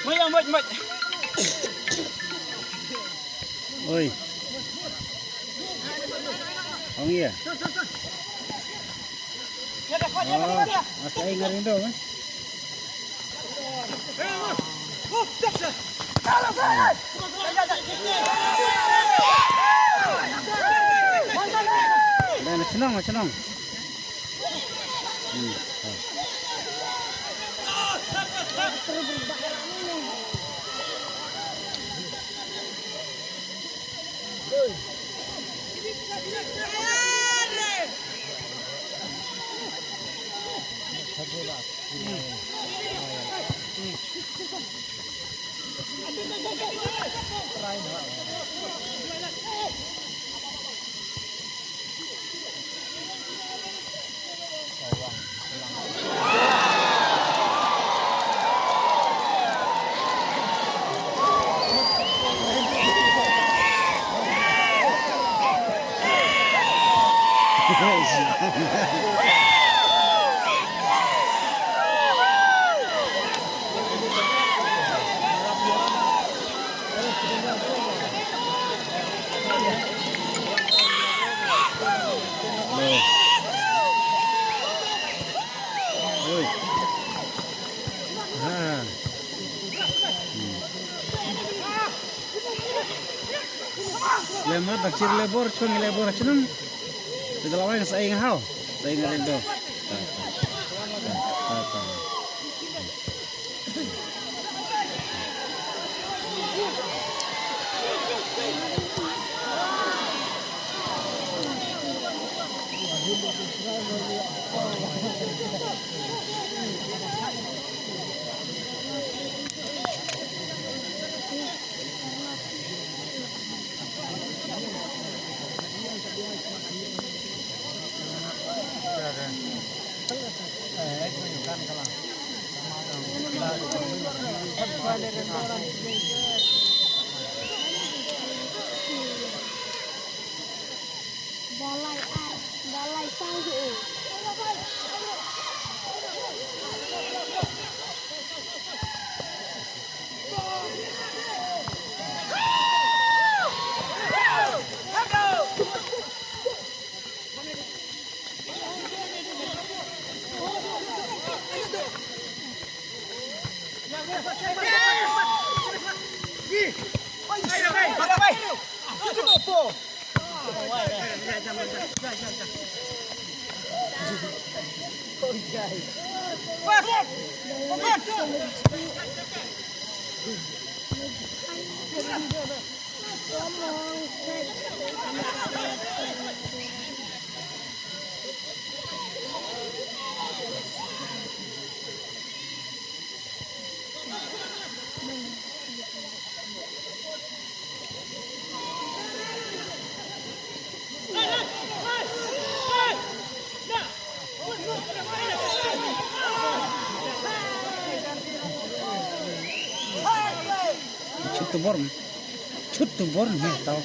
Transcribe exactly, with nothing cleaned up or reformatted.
Moj, moj, moj. Oi. Ong ïa. Oh, asa ai ngarin do, eh. Dah, na chnong, na chnong. Hmm. Oh. Oi. Ha. Hmm. Le mat dak chir le bor, chung le bor chnum. Te la wai sa ing hau. Sa ing le do. Ta, ta. Ta, ta, ta. Balai ar, balai sang hi. Chut tu bor. Chut tu bor me tau.